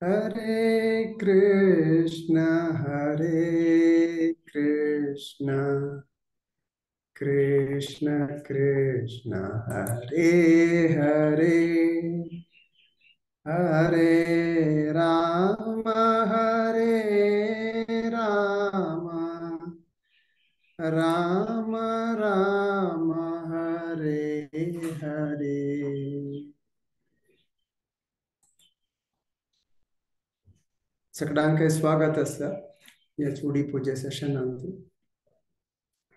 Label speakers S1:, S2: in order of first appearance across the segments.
S1: Hare Krishna Hare Krishna Krishna Krishna Hare Hare Hare Rama Hare Rama Rama Rama Hare Hare. सगळ्यांक स्वागत आसा ह्या चुडी पुजा सेशनांत.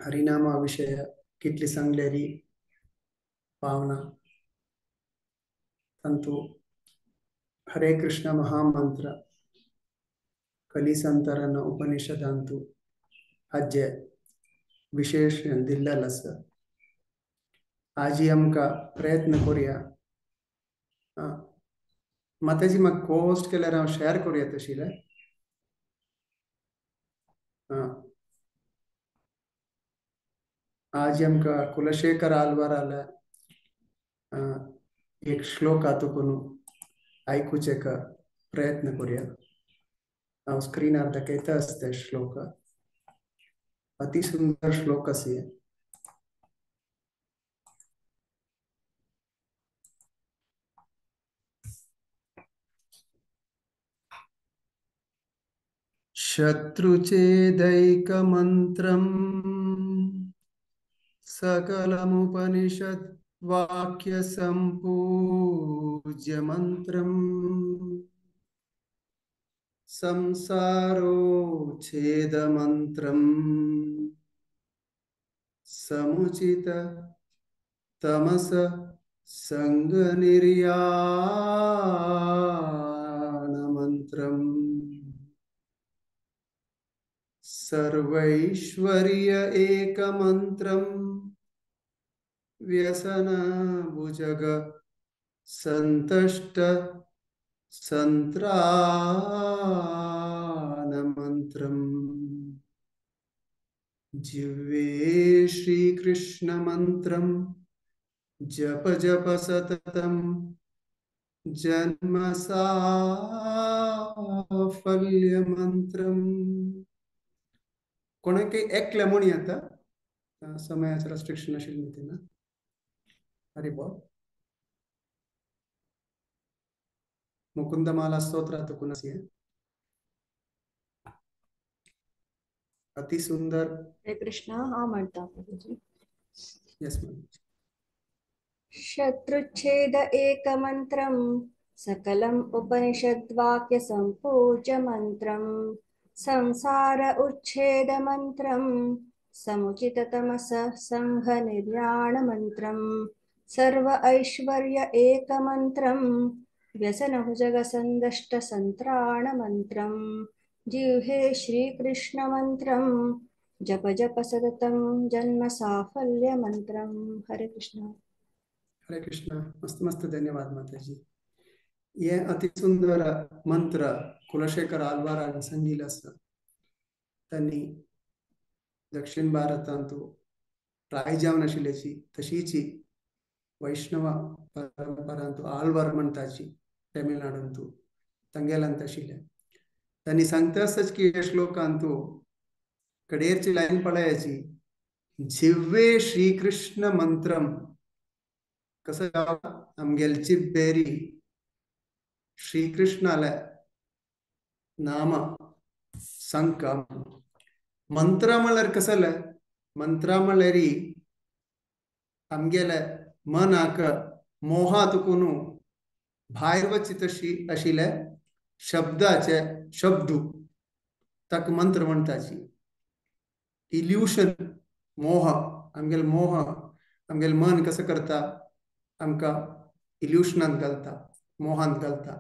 S1: हरिनामा विशय कितली सांगलेरी पावना तांतू हरे कृष्ण महामंत्र कलिसंतरन उपनिषदांतु हाजे विशेष दिल्लेल आसा. आजी आमकां प्रयत्न करुया. माताजी म्हाका कोहोस्ट केल्यार हांव शेअर करुया तशीले. आज आमकां कुलशेखर आलवाराले एक श्लोक तुकून आयकुचे प्रयत्न करुया. हांव स्क्रीनार दाखयता आसता श्लोक. अति सुंदर श्लोक आसा. शत्रुचेदैकमन्त्रं सकलमुपनिषद् वाक्यसम्पूज्य मन्त्रं संसारोच्छेदमन्त्रं समुचित तमस सङ्गनिर्याणमन्त्रम् सर्वैश्वर्य एकमन्त्रं व्यसन भुजग संतष्ट संत्राणमन्त्रं जिह्वे श्रीकृष्णमन्त्रं जप जप सततं जन्म साफल्यमन्त्रम्. कोणाकय एकले म्हूण येता समयाचें रेस्ट्रिक्शन आशिल्लें तेन्ना. हरी बोल. मुकुंदमाला स्तोत्र तुकून आसा. अति सुंदर.
S2: हरे कृष्ण. हांव म्हणटा.
S1: Yes ma'am.
S2: शत्रुच्छेद एकमन्त्रं सकलम् उपनिषद्वाक्य सम्पूज्य मन्त्रं संसार उच्छेद मन्त्रं समुचित तमस संघ निर्याण मन्त्रं सर्व ऐश्वर्य एकमन्त्रं व्यसन भुजग संदष्ट संत्राण मन्त्रं जिह्वे श्रीकृष्ण मन्त्रं जप जप सततं जन्म साफल्य मन्त्रं. हरे कृष्ण.
S1: हरे कृष्ण. मस्त मस्त धन्यवाद माताजी. हे अति सुंदर मंत्र कुलशेखर आलवारान सांगिल्लें आसा. तांणी दक्षिण भारतांतु राय जावन आशिल्ल्याची तशीची वैष्णव परंपरांतु आलवार म्हणटाची तमिळनाडूंतु तांगेल्यांत आशिल्लें. तांणी सांगता आसताच की ह्या श्लोकांतु कडेरची लायन पळयाची जिव्वे श्रीकृष्ण मंत्रम कसं आमगेल जिब्बेरी श्रीकृष्णाले नाम सांगका. मंत्र म्हळ्यार कसले? मंत्र म्हळ्यार आमगेले मनाक मोहा तुकून भायर वची तशी आशिल्ले शब्दाचे शब्दू ताका मंत्र म्हणटाची. इल्युशन मोह आमगेले मोह आमगेले मन कसं करता आमकां इल्युशनांत घालता मोहांत घालता.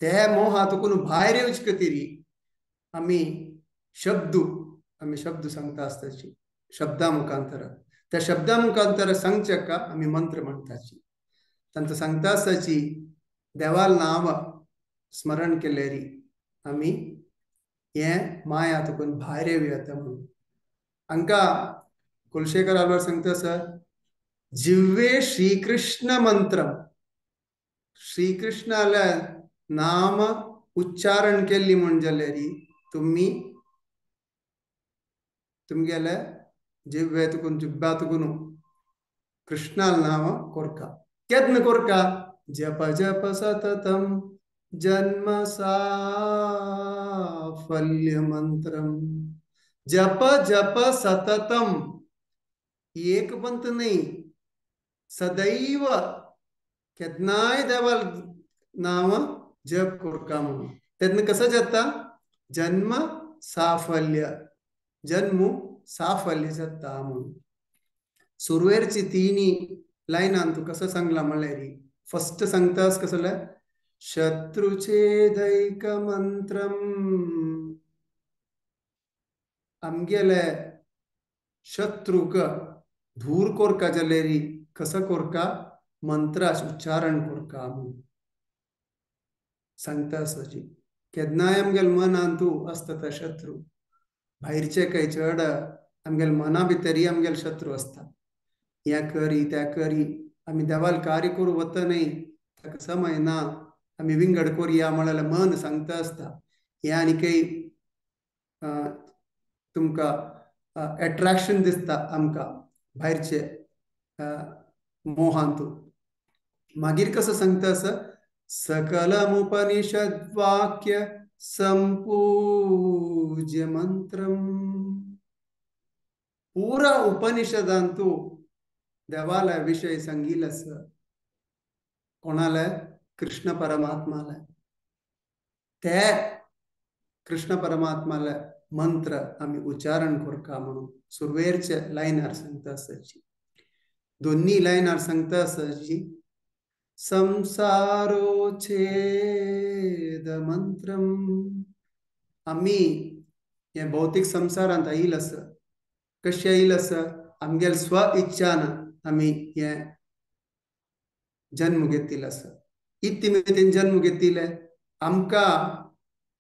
S1: ते मोहा तुकून भायर येवचे खातीर आमी शब्द सांगता आसताची शब्दा मुखांतर. त्या शब्दा मुखांतर सांगचे आमी मंत्र म्हणटाची. तांकां सांगता आसताची देवाल नांव स्मरण केल्यारी आमी हें माया तुकून भायर येवं येता म्हणून. हांकां कुलशेखर आलवार सांगता सर जिव्वे श्रीकृष्ण मंत्रम श्रीकृष्णाला नाम उच्चारण केल्ली म्हण जाल्यार तुमी तुमगेले जिव्वे तुकून जिब्बा तुकून कृष्णाल नाम कोरका केन्ना कोरका जप जप सततम जन्म साफल्य मंत्रम जप जप सततम एक पंत न्ही सदैव केन्नाय देवाल नाम जप कोरका म्हणून तेन्ना कसो जाता जन्म साफल्य जन्म साफल्य जाता म्हणून. सुरवेरची तिनी लायनान तूं कसो सांगला म्हणल्यार फस्ट सांगतास कसले शत्रुछेदैक मंत्रम आमगेले शत्रुक धूर कोरका जाल्यार कसो कोरका मंत्रास उच्चारण कोरका म्हणून सांगता आसाची. केन्नाय आमगेले मनान तूं आसता ते शत्रू भायरचे काय चड आमगेले मना भितरय आमगेले शत्रू आसता. ह्या करी त्या करी आमी देवाल कार्य करूं वता न्हय ताका समय ना आमी विंगड कोरया म्हळ्यार मन सांगता आसता. हें आनी काही तुमकां एट्रेक्शन दिसता आमकां भायरचे मोहांतू. मागीर कसो सांगता आसा सकलमुपनिषद वाक्य संपूज्य मंत्रम पुरा उपनिषदांतू देवाला विषय सांगिल आसा. कोणाले कृष्ण परमात्माले ते कृष्ण परमात्माले मंत्र आमी उच्चारण कोरका म्हणून सुरवेरचे लायनार सांगता आसाची. दोन्ही लायनार सांगता आसाची संसारोच्छेद मंत्रम आमी हे भौतीक संसारांत आयिल आसा. कशें आयिल आसा आमगेले स्व इच्छान आमी हे जन्म घेतिल्लो आसा. इत्ती मेरेन जन्म घेतिल्ले आमकां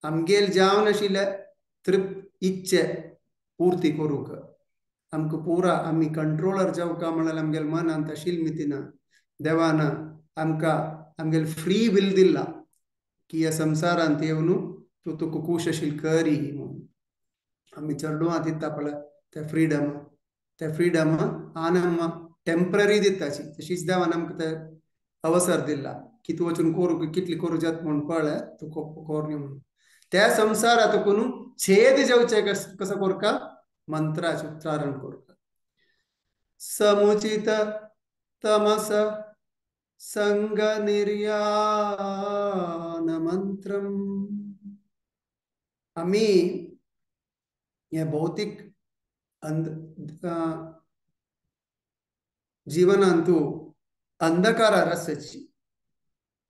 S1: आमगेल जावन आशिल्ले तृप्त इच्छे पूर्ती करूंक आमकां पुरा आमी कंट्रोलर जावका म्हळ्यार आमगेले मनांत आशिल्ली मितीना देवान आमकां आमगेले फ्री will दिला की ह्या संसारांत येवन तूं तुका खूश आशिल्ली करी म्हणून. आमी चेडवां दिता पळय ते फ्रिडम ते फ्रिडम आनी टेंपररी दिताची तशीच देवान आमकां ते अवसर दिला की तूं वचून करूं कितली करूं जाता म्हूण पळय तूं कोर न्ही म्हणून. त्या संसारांत कोण छेद जावचें कसो कोरका मंत्राचें उच्चारण कोरका. समुचित तमस संग निर्याण मंत्रम आमी हे भौतीक जीवनांतू अंधकारार आसाची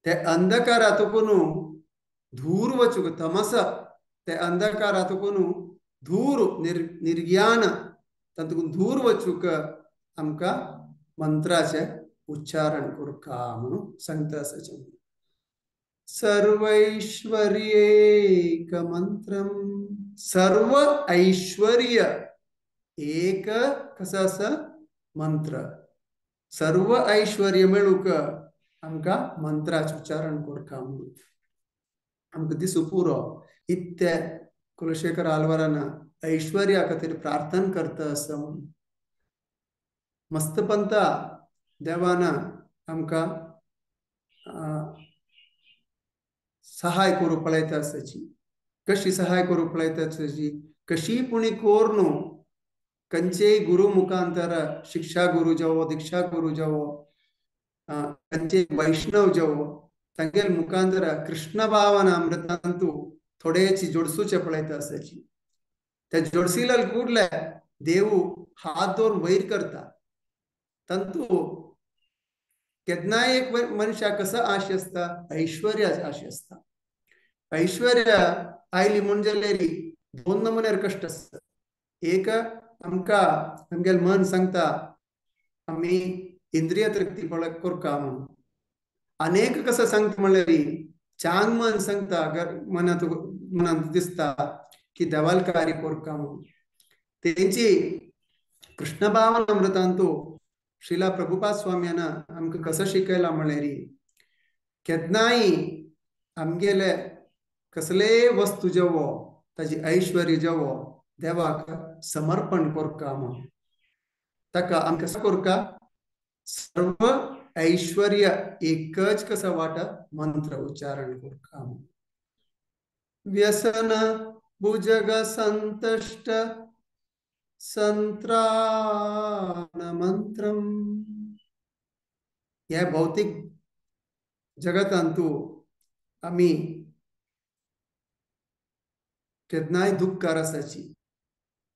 S1: ते अंधकारातून धूर वचूंक तमस ते अंधकारातून धूर निर्ज्ञान तातूंत धूर वचूंक आमकां मंत्राचें उच्चारण कोरका म्हणून सांगता आसाचें. सर्वैश्वर्येक मंत्रम सर्व ऐश्वर्य एक कसो आसा मंत्र सर्व ऐश्वर्य मेळूंक आमकां मंत्राचें उच्चारण कोरका म्हणून आमकां दिसूं पुरो. इत्ते कुलशेखर आलवारान ऐश्वर्या खातीर प्रार्थना करता आसा म्हणून. मस्त पंता देवान आमकां सहाय करूं पळयता आसाची. कशी सहाय करूं पळयता आसाची कशी पुणी कोर न्हू खंयचेय गुरू मुखांतर शिक्षा गुरू जावो दीक्षा गुरू जावो खंयचेय वैष्णव जावो तांगेले मुखांतर कृष्ण भावना अमृतांतू थोडेची जोडसूचे पळयता आसाची. त्या जोडसिलाल कुडले देव हात दवरून वयर करता तांतू केन्नाय एक मनशाक कसो आश आसता ऐश्वर्य आश आसता. ऐश्वर्य आयली म्हूण जाल्यार दोन नमुन्यार कश्ट आसता. एक आमकां आमगेलें मन सांगता आमी इंद्रिय तृप्ती पळय कोरका म्हणून. अनेक कसो सांगता म्हणल्यार चांग मन सांगता मनांत मनांत दिसता की देवाल कार्य कोरका म्हणून. तेंची कृष्ण भावनामृतांतू श्रीला प्रभुपाद स्वाम्यान आमकां कसो शिकयला म्हळ्यार केन्नाय आमगेले कसलेय वस्तू जेवो ताजी ऐश्वर्य जेवो देवाक समर्पण करका म्हूण ताका आमकां कसो करका सर्व ऐश्वर्य एकच कसो वाट मंत्र उच्चारण करका म्हूण. व्यसन भुजग संतष्ट संत्राण मंत्रम. हे भौतिक जगतांतु आमी केन्नाय दुःखार आसाची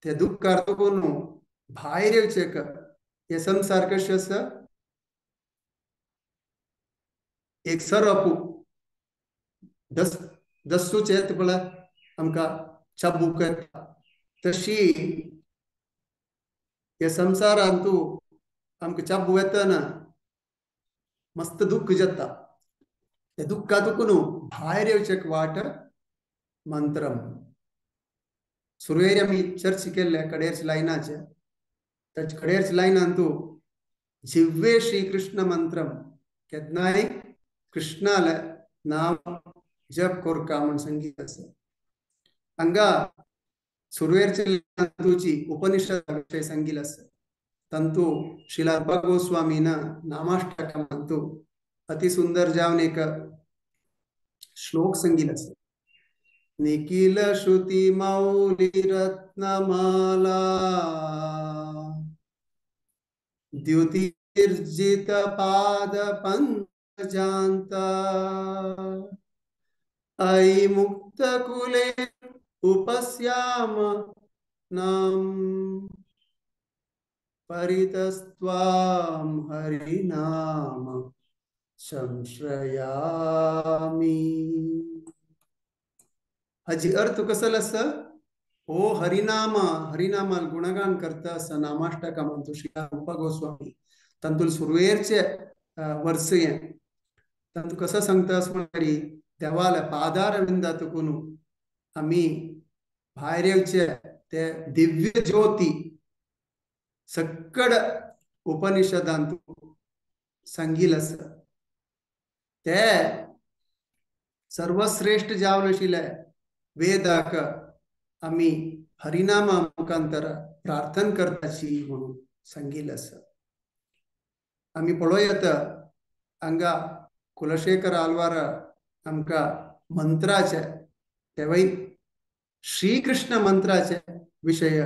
S1: ते दुःखार कोण भायर येवचे हे संसार कशें आसा एक सरप दस्सूचे पळय आमकां चाबूक येता तशी हे संसारांतु आमकां चाबू येतना मस्त दुःख जाता ते दुःखातून भायर येवचे वाट मंत्रम. सुरवेर आमी चर्च केल्ले कडेरच लायनाचे ताचे कडेरच लायनांतु जिव्वे श्रीकृष्ण मंत्रम केन्नाय कृष्णाले नाव जप करका म्हूण संगीत आसा. हांगा सुरवेरचे तुची उपनिषद विषय सांगिल आसा तंतु श्रीला गोस्वामीन नामाष्टकमांतु अति सुंदर जावन एक श्लोक सांगिल आसा. निखिल श्रुती मौली रत्नमाला द्युतिर्जित पाद पंकजांता ऐ मुक्त कुले उपस्याम नाम परितस्त्वाम हरिनाम संश्रयामी. हाजी अर्थ कसलो आसा ओ हरिनाम हरिनामाल गुणगान करता आसा नामाष्टका म्हणतो श्री रूप गोस्वामी तांतूल सुरवेरचे वर्स हें तांतू कसो सांगता आसा म्हळ्यार देवाल्या पादारविंदा तुकून आमी भायर येवचे ते दिव्य ज्योती सक्कड उपनिषदांतु सांगिल आसा ते सर्वश्रेष्ठ जावन आशिल्ले वेदाक आमी हरिनामा मुखांतर प्रार्थना करताची म्हणून सांगिल आसा. आमी पळोवया हांगा कुलशेखर आलवार आमकां मंत्राचे तेवय श्रीकृष्ण मंत्राचे विषय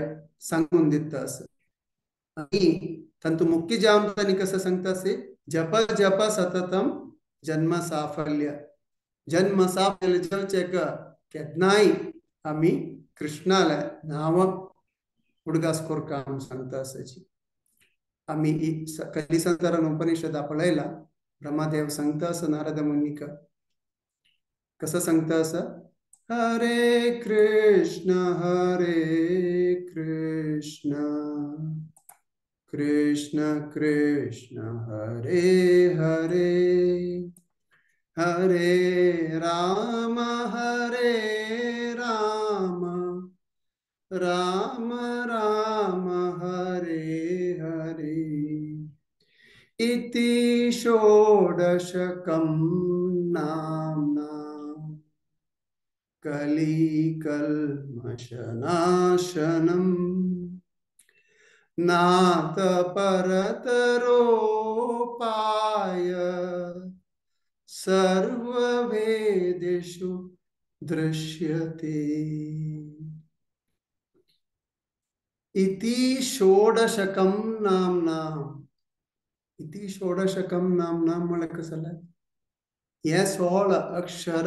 S1: सांगून दिता आसा. आनी तांतू मुख्य जावन तांणी कसो सांगता आसा जप जप सततम जन्म साफल्य जन्म साफल्य जेवचें केन्नाय आमी कृष्णाले नांव उडगास करका म्हूण सांगता आसाची. आमी कलिसंतरण उपनिषदा पळयला ब्रह्मदेव सांगता आसा नारद मुनीक कसो सांगता आसा हरे कृष्ण कृष्ण कृष्ण कृष्ण हरे हरे हरे राम राम राम राम हरे हरे. इति षोडशकं नाम्ना कलिकल्मषनाशनम् नाथ परतरोपाय सर्ववेदेषु दृश्यते. इति षोडशकं नाम्ना इति षोडशकं नाम्ना म्हळ्यार कसो जालें हे 16 अक्षर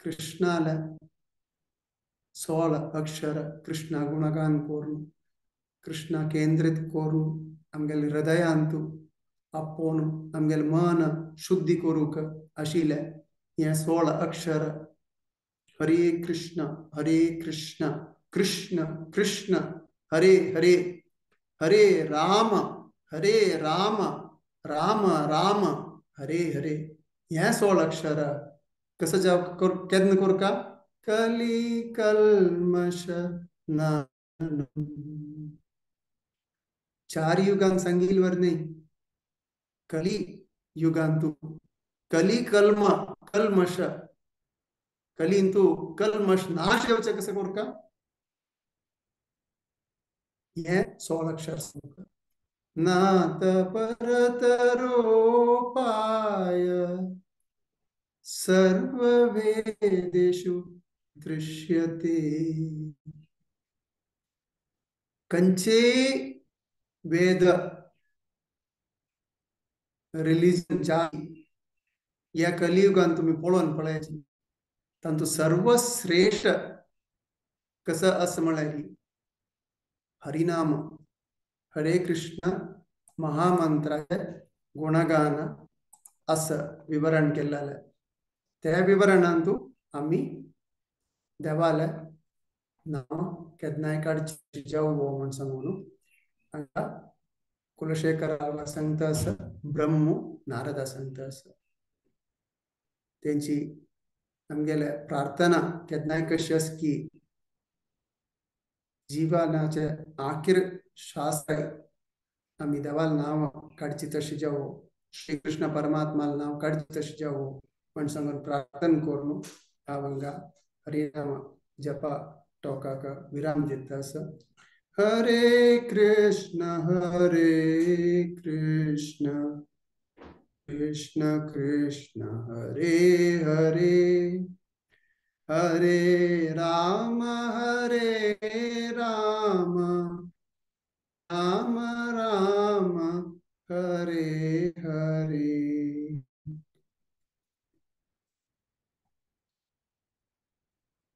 S1: कृष्णाले 16 अक्षर कृष्णा गुणगान करून कृष्णा केंद्रित करून आमगेले हृदयांतु आपोवन आमगेले मन शुद्धी करूंक आशिल्लें हे 16 अक्षर हरे कृष्ण कृष्ण कृष्ण हरे हरे हरे राम राम राम हरे हरे हे 16 अक्षर कसो जाव केन्ना करका कली कल्मष. चार युगान सांगिल वर न्ही, कली युगांतु कली कल्म कल्मष कलींतु कल्मष नाश येवचें कशें करूं हे 16 अक्षर सांगता. नात परतरोपाय सर्व वेदेषु दृश्यते. कंचे वेद रिलिजन जाती ह्या कलियुगान तुमी पळोवन पळयाची तांचो सर्वश्रेष्ठ कसो आसा म्हळ्यार हरिनाम हरे कृष्ण महामंत्राचे गुणगान असं विवरण केलेलं. त्या विवरणांतु आमी देवाले नांव केन्नाय काडचें जावं म्हूण सांगून हांगा कुलशेखर सांगता आसा, ब्रह्म नारदा सांगता आसा. तेंची आमगेले प्रार्थना केन्नाय कशी आसा की जीवनाचे आखीर शास्त्र आमी देवाल नांव काडची तशी जावं, श्रीकृष्ण परमात्माल नांव काडची तशी जावं म्हण सांगून प्रार्थना करून हांव हांगा हरिनाम जपा टोकाक विराम दिता आसा. हरे कृष्ण हरे कृष्ण कृष्ण कृष्ण हरे हरे, हरे राम हरे राम